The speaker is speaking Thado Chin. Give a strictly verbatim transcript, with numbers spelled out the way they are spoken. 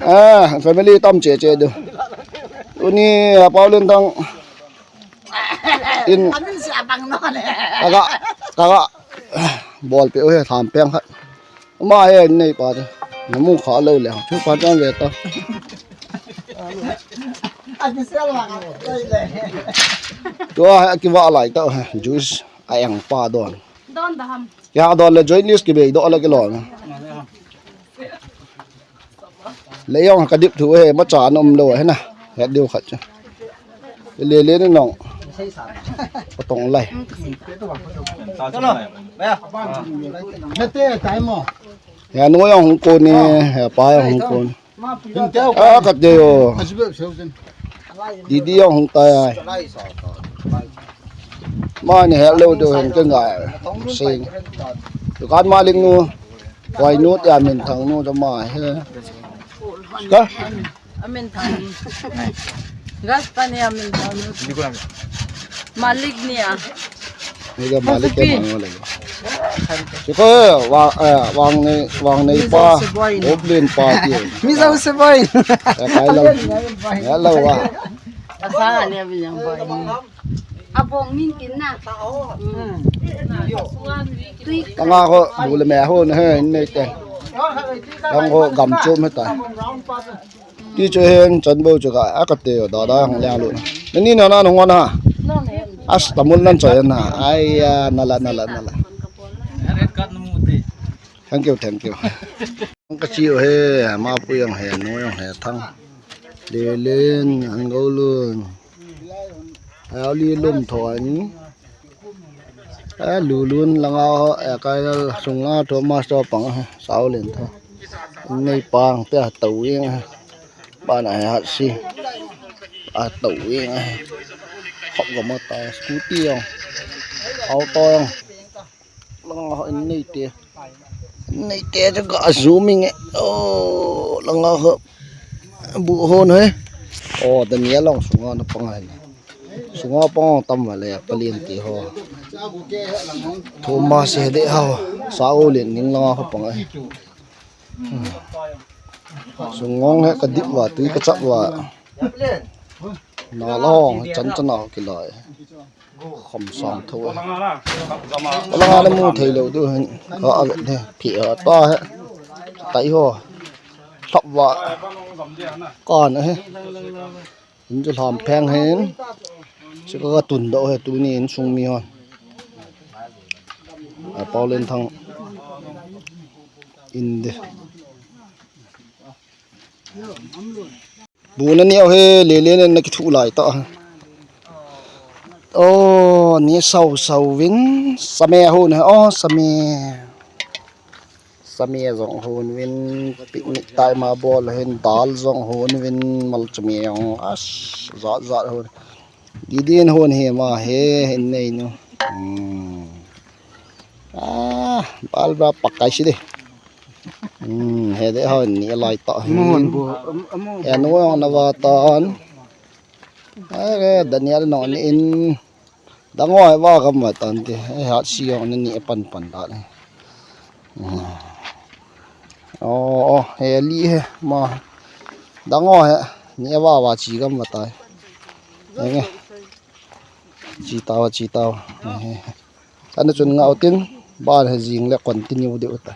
Ah, family tam che che du. Uni, ah, Paulin tang. In. Amin si abang no ne. Kaga, kaga. Bol pe o he tham peng khat. Ma he nei pa te. Na mu kha lo le. Chu pa chang ve ta. Amin si abang no le. Tua he ki va lai ta he. Juice a eng pa don. Don da ham. Ya don le join list ki be do le ki lo. Lei jong ka dip thu he, macha an um lou he na. He diu khat chu. Le le ni nong. Patong lai. He nu jong hung kon ni, he pa jong hung kon. A ka te o. Didi jong hung tai ai. Mani he lou deu hen ka ngai. Sing. Dukan malik nu. Koi nu tia min thang nu cha ma he. Ka? Amin thang. Gas pa ni amin thang nu. Malik ni a. Ni ka malik ke mang le. Chu ko wa, eh, wang nei, wang nei pa. Goblin pa ti. Mi jao se boy. Eh, kai lo. Ya lo wa. Asa ni amin yang boy. Abong min kin na. Tui. Tanga ko bu le me ho ne he nei te. Dang ko gam chom he ta. Ti chu hen chan bo chu ka a ka te da da hong leng lu. Ni ni na na hong na. As tamul nan choi na. Ai ya na la na la na la. Thank you, thank you. Ka chi o he ma pu yang he no yang he thang. Le len an go lun. Auli lum tho an. A lulun langa ho, a kai sunga tho master pang, sao len tho. Nei pang te a tau ing. Ba na hat si. A tau ing. Khop ga ma ta scooty ong. Auto ong. Langa ho in nei te. Nei te chu ga zooming e. Oh, langa ho. Bu hon he. Oh, Daniel long sunga na pang hai. Sunga pang tam va le, palin ti ho. Thomas he de ho. Sao len ning langa ho pang hai. Sungong he ka dip va, tui ka chap va. Na long chan chan a kilai. Khom sang tho. Langa na mu thei lou du hin. Ka a le phi a ta he. Tai ho. Thap va. Ka na he. In chu lam pheng hen. Chu ka tun do he tuni insung mi hon. A Paulin thang. In de. Bu na neo he, le le na kithu lai ta. Oh, ni sau sau vin, same ho na, oh, same. Same jong hon vin, picnic tai ma bol hin, dal jong hon vin, mal chame jong, as, zat zat hon. Didin hon he ma he, hin nei nu. Hmm. Ah, bal bra pakai si de. Hmm, he de ho ni lai ta. Mu hon bu, amu. Ya nu na va tan. Ai, Daniel no ni in. Dang ho va kam va tan ti. Ai, hat si jong ni pan pan ta ni. Hmm. Oh, oh, he li he ma. Dang ho he ni va va chi kam va ta. Nge. Chi tau, chi tau. He. Kana chun ngau tin, ban he jing le continue deu ta.